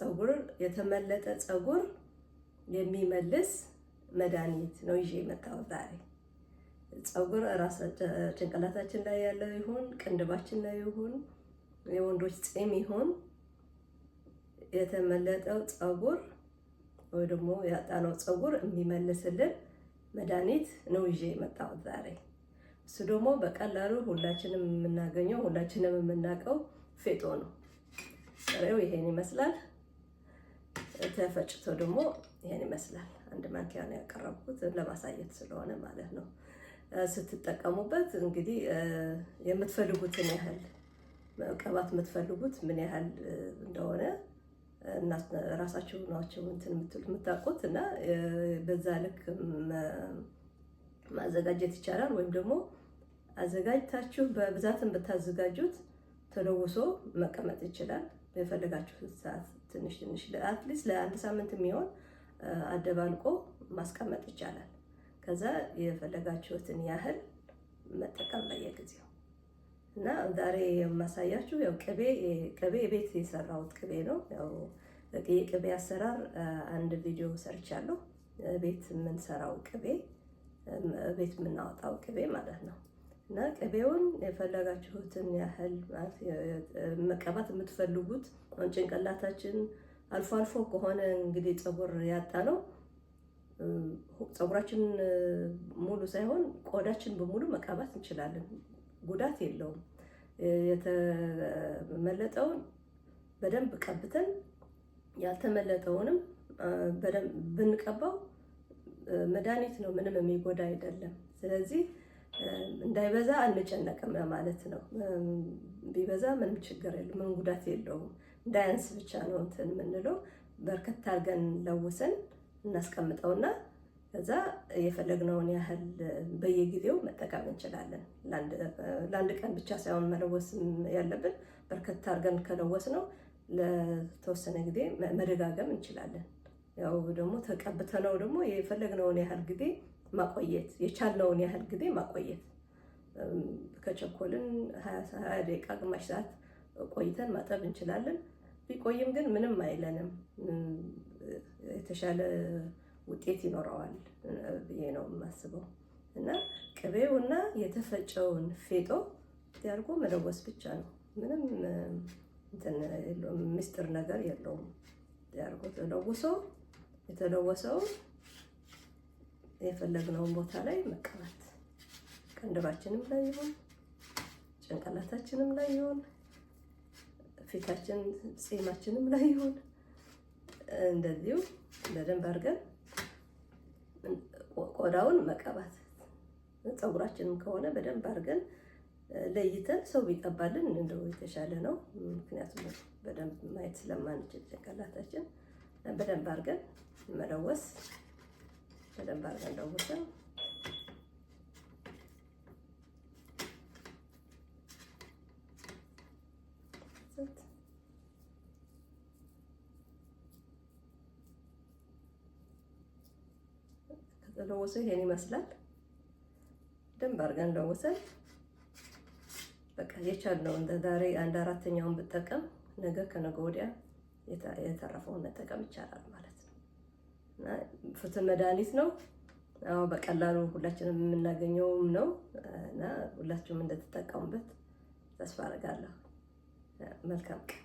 ፀጉር የተመለጠ ፀጉር የሚመልስ መድኃኒት ነው ይዤ የመጣሁት ዛሬ። ፀጉር ራስ ጭንቅላታችን ላይ ያለው ይሁን፣ ቅንድባችን ላይ ይሁን፣ የወንዶች ፂም ይሁን፣ የተመለጠው ፀጉር ወይ ደግሞ ያጣነው ፀጉር የሚመልስልን መድኃኒት ነው ይዤ የመጣሁት ዛሬ። እሱ ደግሞ በቀላሉ ሁላችንም የምናገኘው፣ ሁላችንም የምናውቀው ፌጦ ነው። ጥሬው ይሄን ይመስላል። ተፈጭቶ ደግሞ ይሄን ይመስላል። አንድ ማንኪያ ነው ያቀረብኩት ለማሳየት ስለሆነ ማለት ነው። ስትጠቀሙበት እንግዲህ የምትፈልጉትን ያህል፣ መቀባት የምትፈልጉት ምን ያህል እንደሆነ ራሳችሁ ናችሁ እንትን የምትሉት፣ የምታውቁት፣ እና በዛ ልክ ማዘጋጀት ይቻላል። ወይም ደግሞ አዘጋጅታችሁ በብዛትም ብታዘጋጁት ተለውሶ መቀመጥ ይችላል። የፈለጋችሁት ሰዓት ትንሽ ትንሽ at least ለአንድ ሳምንት የሚሆን አደባልቆ ማስቀመጥ ይቻላል። ከዛ የፈለጋችሁትን ያህል መጠቀም በየጊዜው። እና ዛሬ የማሳያችሁ ያው ቅቤ ቤት የሰራሁት ቅቤ ነው። ያው የቅቤ አሰራር አንድ ቪዲዮ ሰርቻለሁ። ቤት የምንሰራው ቅቤ፣ ቤት የምናወጣው ቅቤ ማለት ነው። እና ቅቤውን የፈለጋችሁትን ያህል መቀባት የምትፈልጉት፣ ጭንቅላታችን አልፎ አልፎ ከሆነ እንግዲህ ፀጉር ያጣ ነው፣ ፀጉራችን ሙሉ ሳይሆን ቆዳችን በሙሉ መቀባት እንችላለን። ጉዳት የለውም። የተመለጠውን በደንብ ቀብተን ያልተመለጠውንም በደንብ ብንቀባው መድኃኒት ነው፣ ምንም የሚጎዳ አይደለም። ስለዚህ እንዳይበዛ አንጨነቅም ማለት ነው። ቢበዛ ምንም ችግር የለም፣ ምንም ጉዳት የለውም። እንዳያንስ ብቻ ነው እንትን የምንለው። በርከት አድርገን ለውሰን እናስቀምጠውና ከዛ የፈለግነውን ያህል በየጊዜው መጠቀም እንችላለን። ለአንድ ቀን ብቻ ሳይሆን መለወስ ያለብን፣ በርከት አድርገን ከለወስነው ለተወሰነ ጊዜ መደጋገም እንችላለን። ያው ደግሞ ተቀብተነው ደግሞ የፈለግነውን ያህል ጊዜ ማቆየት፣ የቻልነውን ያህል ጊዜ ማቆየት፣ ከቸኮልን 20 ደቂቃ፣ ግማሽ ሰዓት ቆይተን ማጠብ እንችላለን። ቢቆይም ግን ምንም አይለንም፣ የተሻለ ውጤት ይኖረዋል ብዬ ነው የማስበው። እና ቅቤውና የተፈጨውን ፌጦ አድርጎ መለወስ ብቻ ነው። ምንም እንትን የለውም፣ ምስጢር ነገር የለውም። አድርጎ ተለውሶ የተለወሰውን የፈለግነውን ቦታ ላይ መቀባት፣ ቅንድባችንም ላይ ይሁን፣ ጭንቅላታችንም ላይ ይሁን፣ ፊታችን ጺማችንም ላይ ይሁን፣ እንደዚሁ በደንብ አድርገን ቆዳውን መቀባት፣ ፀጉራችንም ከሆነ በደንብ አድርገን ለይተን ሰው ቢቀባልን እንደው የተሻለ ነው። ምክንያቱም በደንብ ማየት ስለማንችል ጭንቅላታችን በደንብ አድርገን መለወስ፣ በደንብ አድርገን ለውሰን ከተለወሰ ይሄን ይመስላል። በደንብ አድርገን ለውሰን በቃ የቻልነው፣ እንደ ዛሬ አንድ አራተኛውን ብጠቀም ነገ ከነገ ወዲያ የተረፈውን መጠቀም ይቻላል ማለት ነው። እና ፍቱን መድኃኒት ነው። አዎ፣ በቀላሉ ሁላችንም የምናገኘውም ነው እና ሁላችሁም እንደተጠቀሙበት ተስፋ አደርጋለሁ። መልካም ቀን።